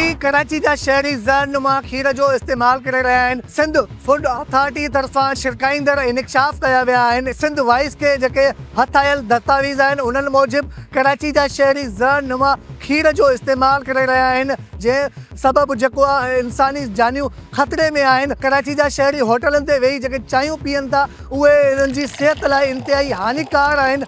شهري ڪراچي جا شهري زهر نما کير جو استعمال ڪري رهيا آهن، سنڌ فوڊ اٿارٽي طرفان ڇرڪائيندڙ انڪشاف ڪيا ويا آهن، سنڌ وائيس کي جيڪي هٿ آيل دستاويز آهن انهن موجب ڪراچي جا شهري زهر نما کير جو استعمال ڪري رهيا آهن جنهن سبب جيڪو آهي انساني جانيون خطري ۾ آهن، ڪراچي جا شهري هوٽلن تي ويهي جيڪي چانهيون پيئن ٿا اهي انهن جي صحت لاء انتهائي هاڃيڪار آهن،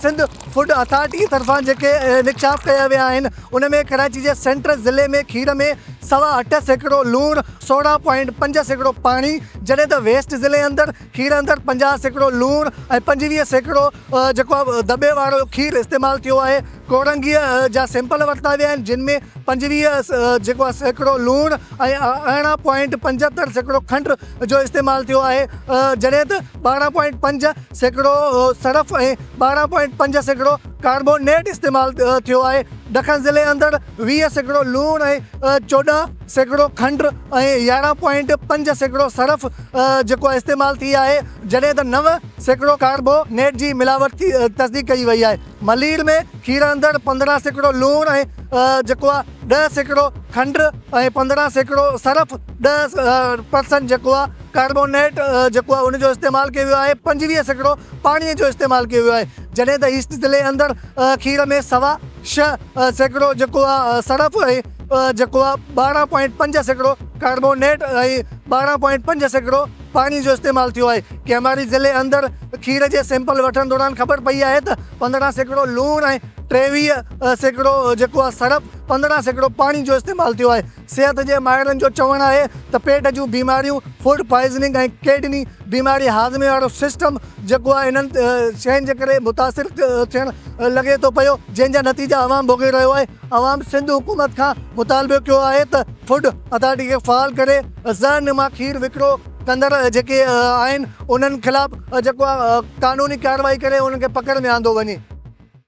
سنڌ فوڊ اٿارٽي طرفان جيڪي انڪشاف ڪيا ويا آهن ان ۾ ڪراچي جي سينٽرل ضلعي ۾ کير ۾ 8.25% لوڻ، 16.5% پاڻي جڏهن ته ويسٽ ضلعي اندر کير اندر 50% لوڻ ۽ 25% جيڪو دٻي وارو کير استعمال ٿيو آهي. ڪورنگيء جا سيمپل ورتا ويا آهن جن ۾ 25 جيڪو آهي سيڪڙو لوڻ ۽ 18.75% کنڊ جو استعمال ٿيو آهي جڏهن ته 12.5% سرف ۽ 12.5% ڪاربونيٽ استعمال ٿيو آهي ڏکڻ ضلعي اندر 20% لوڻ ۽ 14% کنڊ ۽ 11.5% سرف جيڪو استعمال ٿي آهي جڏهن ته 9% ڪاربونيٽ جي ملاوٽ ٿي تصديق ڪئي وئي آهي. ملير ۾ کير اندر 15% لوڻ ۽ جيڪو آهي 10% کنڊ ۽ 15% سرف 10% جيڪو آهي ڪاربونيٽ جيڪو آهي ان جو استعمال ڪيو ويو آهي 25% پاڻي جو استعمال ڪيو ويو آهي جڏهن ته ايسٽ ضلعي اندر کير ۾ 6.25% جيڪو آهي سرف ۽ جيڪو آهي 12.5% ڪاربونيٽ ۽ 12.5% پاڻي جو استعمال ٿيو آهي. ڪيماري ضلعي اندر کير جي سيمپل وٺڻ دوران خبر پئي آهي ته 15% لوڻ ۽ 23% جيڪو آهي سرف، 15% پاڻي جو استعمال ٿيو آهي. صحت جي ماهرن جو چوڻ آهي ته پيٽ جون بيماريون، فوڊ پوائزننگ ۽ ڪڊني بيماري، هاضمي وارو سسٽم جيڪو آهي انهن شين جي ڪري متاثر ٿيڻ لڳي ٿو پيو جنهن جا نتيجا عوام ڀوڳي رهيو آهي. عوام سنڌ حڪومت کان مطالبو ڪيو آهي ته فوڊ اٿارٽي کي فعال ڪري زهر نما کير وڪرو ڪندڙ جيڪي آهن انهن خلاف جيڪو آهي قانوني ڪارروائي ڪري انهن کي پڪڙ ۾ آندو وڃي.